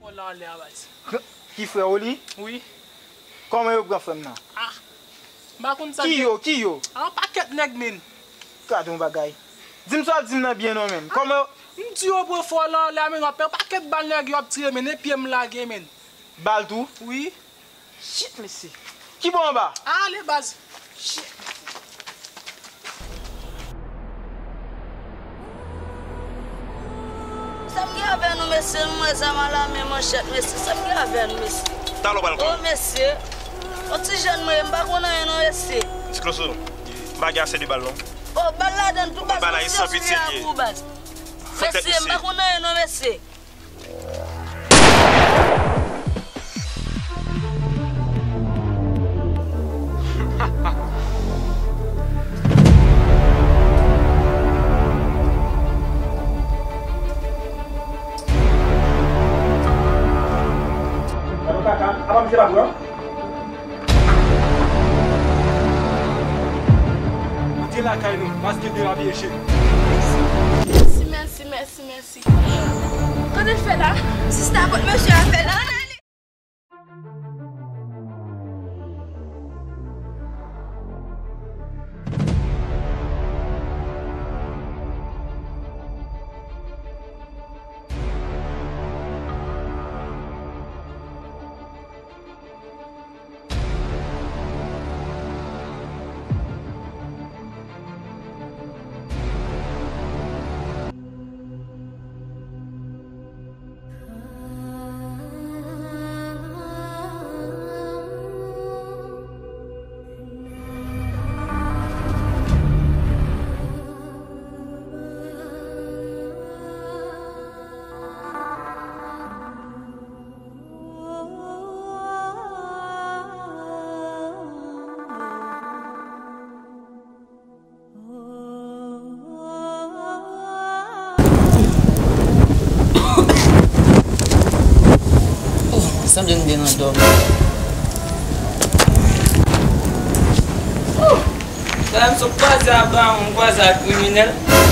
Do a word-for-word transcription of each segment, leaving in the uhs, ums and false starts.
Fò la anlè a baz. Ki frè w li? Wi. Kòman yo pran frè m nan? Ah, m pa konn sa. Ki yo? Ki yo? Ah, yon pakèt nèg, men. Gade yon bagay. Di m sa w ap di m nan byen non, men. Kòman yo? M di yo pran fò la anlè a, men, w ap pè yon pakèt bal nèg yo ap tire, men, e pye m lage, men. Bal tou? Wi. Shit, mesye. Ki bò anba? Ale, baz. Shit. Sa m gen avè nou, mesye? M wè zam alamen, manchèt, mesye. Sa m gen avè nou, mesye? Talò pral. Oh, mesye. Yon ti jèn mwen ye, m pa konn anyen non, mesye. Ti Kloso, m pa gen ase de bal non. Oh, bal ladan tou, baz. Bal a san pitye li ye. Mesye, m pa konn anyen non, mesye. Alo, kaka, apa misye pa pran? Antre lakay nou, paske l derape, mesye. Mèsi, mèsi, mèsi, mèsi. Kote l fè la? Sista, kot mesye a fè la? Ann ale! Sanble m te nan dòmi. Talè m sot kwaze a bawon, m kwaze a kriminèl.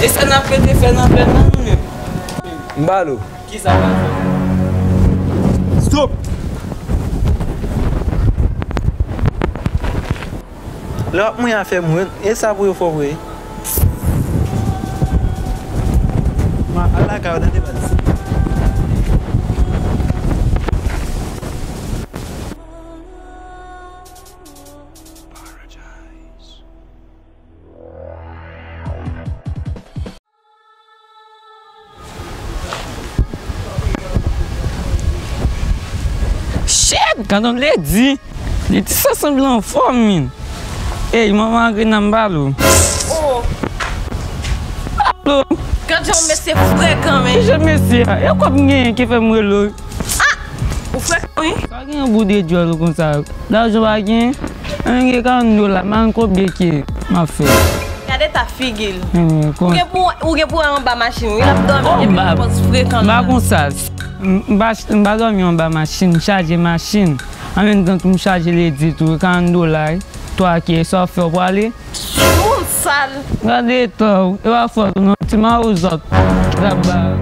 E sa n ap rete fè nan pèn nan nou menm? M ba l ou. Kisa w pral fè? Stop! Lè w ap mouye afè moun, e sa pou yo fè w vre. Ma, al lakay ou, tande baz. Shit! Gad yon ledi! Ledi sa sanble anfòm, min. Ey, manman Agrena, m ba l ou. Oh! Alo! Gad jan yon mesye frekan, men. Ki jan mesye a? E kòb m genyen ki fè m rele w? Ah! Ou frekan, wi. Sa gen yon bout de djòl konsa? Lajan pa gen? Ann gen karant dola, m a konn konbyen ke m ap fè. Gade ta figi l. Ou gen pou, ou gen pou wè anba machin, wi, l ap dòmi, epi l pòz frekan. M pa konsa. M, m pa, m pa dòmi anba machin, m chaje machin. An menm tan tou, m chaje ledi tou, karant dola, wi. Twa ke, sa w ap fè, w prale? Moun sal. Gade eta w, e pa fòt ou non, ti mawozo w t ap bay.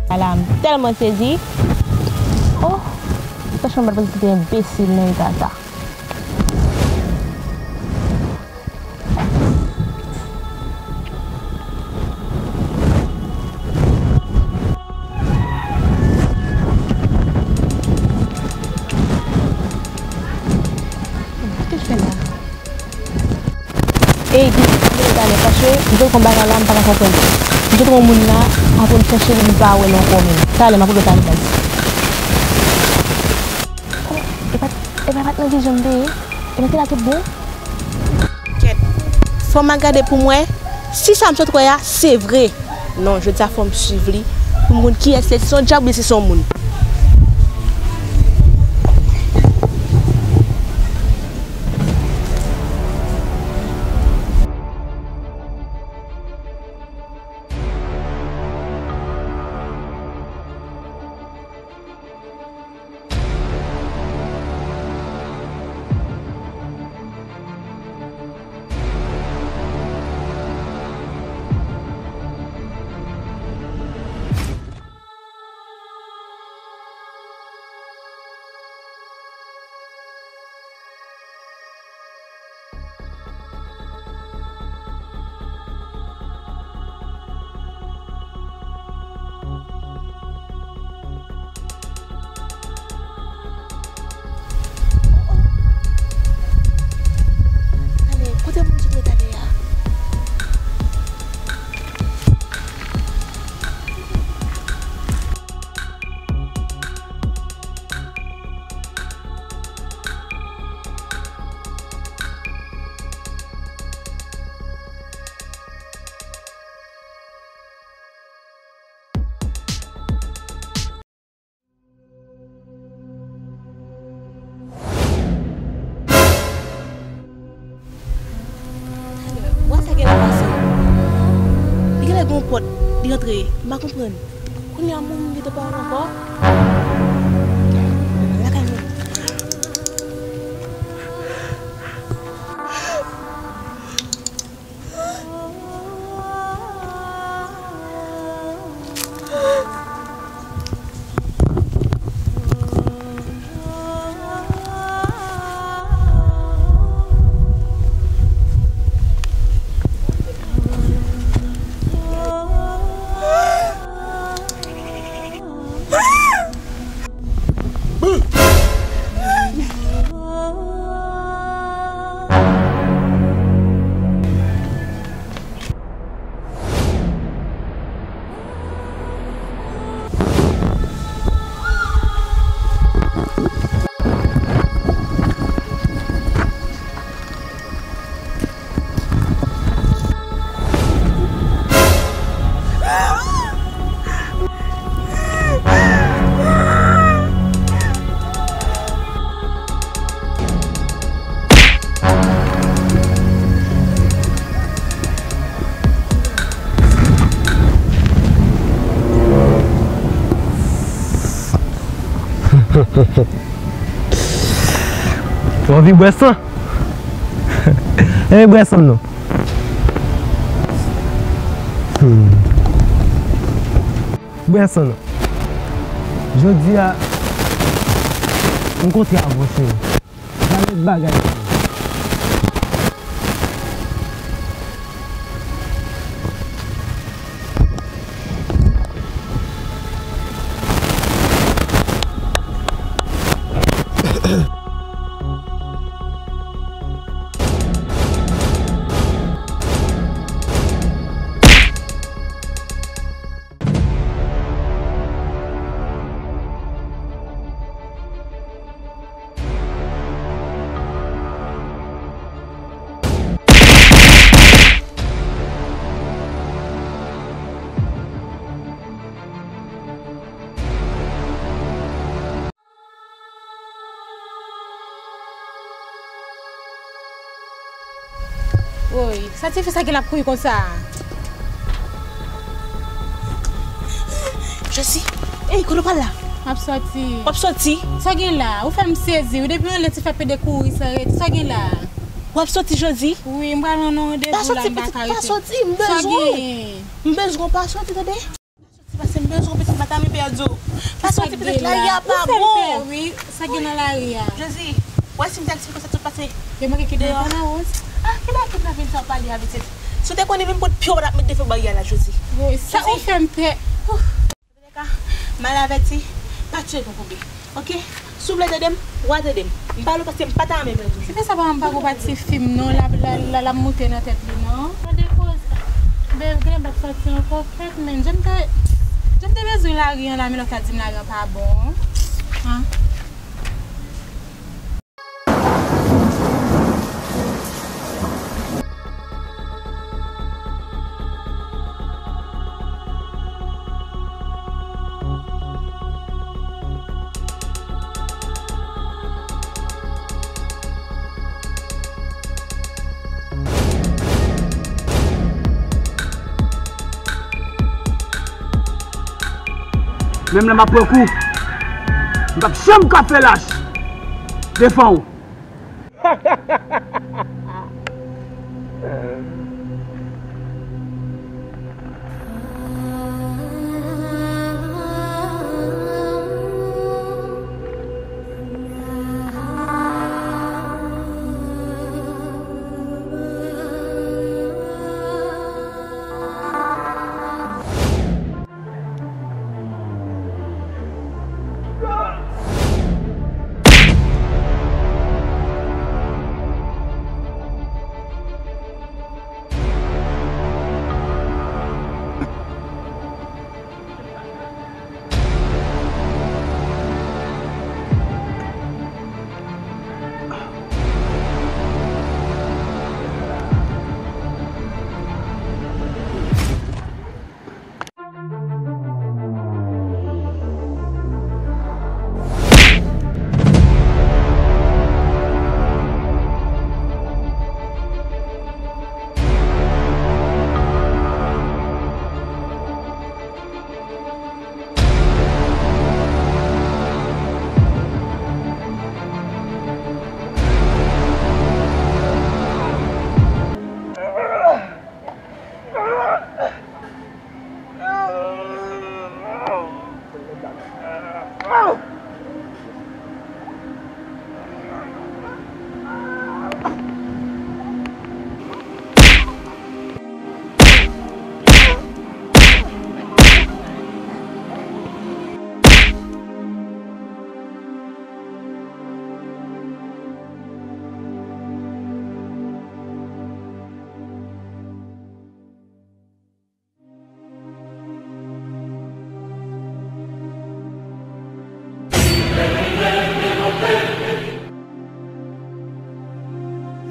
Ala, m tèlman sezi. Oh, franchman, m pa t panse se te enbesil nan eta sa. Sa l fè la? Ey, di m, ann ale talè, paske m jwenn yon bagay la, m pa ka konprann. M jwenn yon moun la, apre m chèche li, m pa wè l ankò menm. Talè, m ap rele w talè, baz. Oh, e pa t Ebyen, pa t nan vizyon m te ye. Ebyen, se la tout bon? Kèt. Fò m al gade pou m wè si sa m sot wè a, se vre. Non, jodi a fò m swiv li pou m konn kiyès li ye, si se yon dyab oubyen si se yon moun. Tande, kote moun sot ye tande a? Wè sa genlè pase. Li genlè gen yon pòt, li antre. M pa konprann. Kounye a moun gentan pa wè l ankò. Lakay mwen. Ou anvi bwè san? Anyen bwè san non. Hmm. Bwè san non. Jodi a, m kontre avè w, cheri. Gade bagay sa. Woy, sa tifi sa gen l ap kouri konsa a? Josie, ey, kote w pral la? M ap sòti. W ap sòti? Sa gen la? Ou fè m sezi wi, depi yon lè ti fè pede kouri san rete. Sa gen la? W ap sòti Josie? Wi, m pral nan yon randevou la, m pa ka rete. Pa sòti pitit, pa sòti, m bezwen w. M bezwen w, pa sòti tande. Pa sòti paske m bezwen w pitit, m pa ta renmen pèdi w. Pa sòti pitit, lari a pa bon. Ou fè m pè wi, sa gen nan lari a? Josie, w wè si m te al eksplike w sa t sot pase deyò a? Kidnape la, Rose? Ah, ki bagay kidnape sa w pale a pitit? Si w te konnen menm kote pye w pa t ap met defen barye a la, Josie. Woy, sa ou fè m pè. Antouka, mal avèti, pa tiye pou koube. Oke? Si w vle tande m, w a tande m. M pale w paske m pa ta renmen pèdi w. Se fè sa pa m pa gon pati fim non, l ap, l ap, l ap, l ap moute nan tèt li non. Tande koze. Babe, gen lè m p ap sòti ankò, kèt, men jan m te, jan m te bezwen lari an la, men lè w ta di m lari an pa bon. An? Menm lè m ap pran kou, m p ap janm ka fè lach devan w.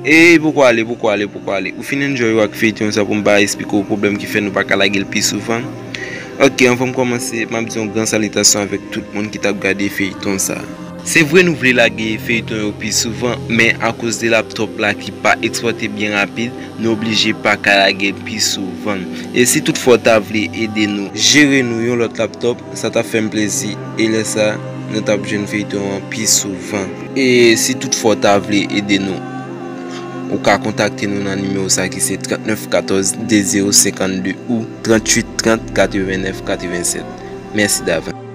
Ey, poko ale, poko ale, poko ale. Ou fin enjoy w ak feyton sa pou m pa eksplike w pwoblèm ki fè nou pa ka lage l pi souvan? Ok, anvan m kòmanse, m ap di yon gran salitasyon avèk tout moun ki t ap gade feyton sa. Se vre nou vle lage feyton yo pi souvan, men akoz de laptop la ki pa ekspòte byen rapid, nou oblije pa ka lage l pi souvan. E si toutfwa w ta vle ede nou jere nou yon lòt laptop, sa t ap fè m plezi, e lè sa, nou t ap jwenn feyton an pi souvan. E si toutfwa w ta vle ede nou, ou ka kontakte nou nan nimewo sa ki se trannèf katòz de zewo senkannde ou tranntuit trant katrevennèf katrevensèt. Mèsi davans.